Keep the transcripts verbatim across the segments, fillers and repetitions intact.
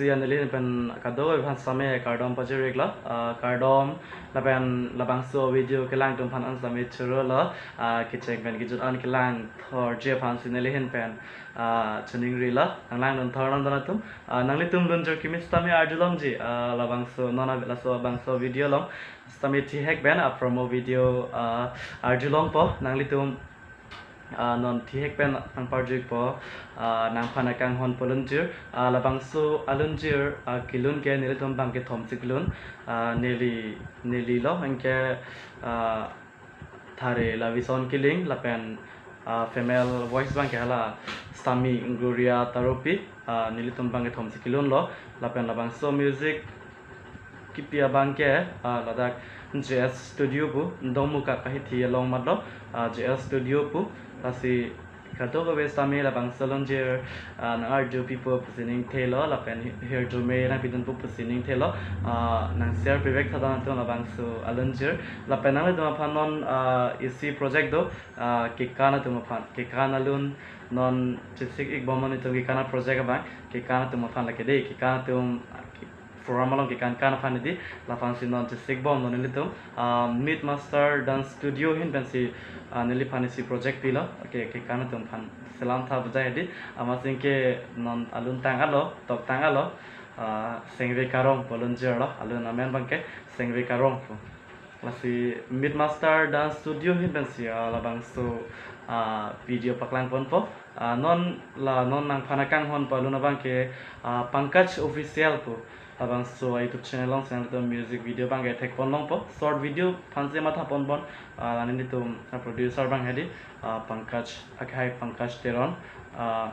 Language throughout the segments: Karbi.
Lasi neli ahin pen kadokave aphan sitame kardom pajir-iklo, ah, kardom, lapen labangso video kelang atum aphan an sitame churolo, ah, kecheng pen kejut an kelang thorji aphansi neli ahin pen, ah, choningrilo, nanglangdun thor nangdun atum, ah, nanglitum lunjir kimi sitame arjulongji, ah, labangso non ave laso labangso video along sitame thihek pen, ah, promo video, ah, arjulongpo nanglitum, ah, non thihek pen nangparju-ikpo, ah, nangphan akanghon pu lunjir, ah, labangso alunjir, ah, kelun ke nelitum abangke thomsi kelun, ah, neli, nelilo, anke, ah, Thare Lavison Killing, lapen, ah, female voice abangke hala sitame Gloria Taropi, ah, nelitum abangke thomsi kelunlo, lapen labangso music kipi abangke, ah, ladak J S Studio pu, Dongmukak ahithi along matlo, ah, J S Studio pu, lasi kadokave sitame labangso lunjir, ah, nang-arjupipo pusi ningthelo, lapen hi-, hirjume nangpidunpo pusi ningthelo, ah, nang-share pivek tha nangtum labangso alunjir, lapen nanglitum aphan non, ah, isi project do, ah, kekan atum aphan, kekan alun non chesik-ikbom non itum kekan a-project abang, kekan atum aphan lake dei, kekan atum, ah, ke-, program along kekan kan aphan dei, laphansi non chesik-ikbom non nelitum, ah, Mid Master Dance Studio ahin pensi, ah, neliphan isi project pilo, okay, kekan atum aphan selam tha bujai dei, amatsi ke non alun tang-etlo, tok tang-etlo, ah, Sengve Karong pu alunjirlo, alun amen abangke Sengve Karong pu. Lasi Mid Master Dance Studio ahin pensi, ah, labangso, ah, video paklangponpo. Ah, non la non nangphan akanghon pu alun abangke, ah, Pankaj Official pu labangso YouTube channel alongsi nangtum music video abangke thekponlongpo. Short video aphansi mathaponpon, ah, la nelitum, ah, producer abang dei, ah, Pankaj, akhai Pankaj Teron, ah,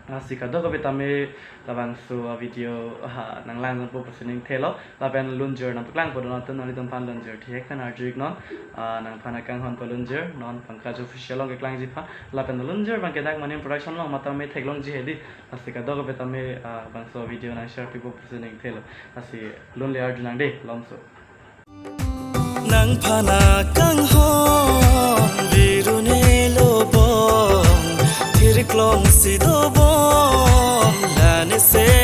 lasi kadokave tame labangso a-video, ah, nanglangdunpo pusi ningthelo, lapen lunjir nangpaklangpo dun atum nanglitum aphan lunjir thihek pen arju-iknon, ah, nangphan akanghon pu lunjir non Pankaj Official along keklangji aphan, lapen lunjir abangke dak Manim Production along matame theklongji dei, lasi kadokave tame, ah, labangso video nang-share pipo pusi ningthelo, lasi lunle arjunang dei, malomso. Nangphan akanghon virune lobong, thirklongsi dobom, lanese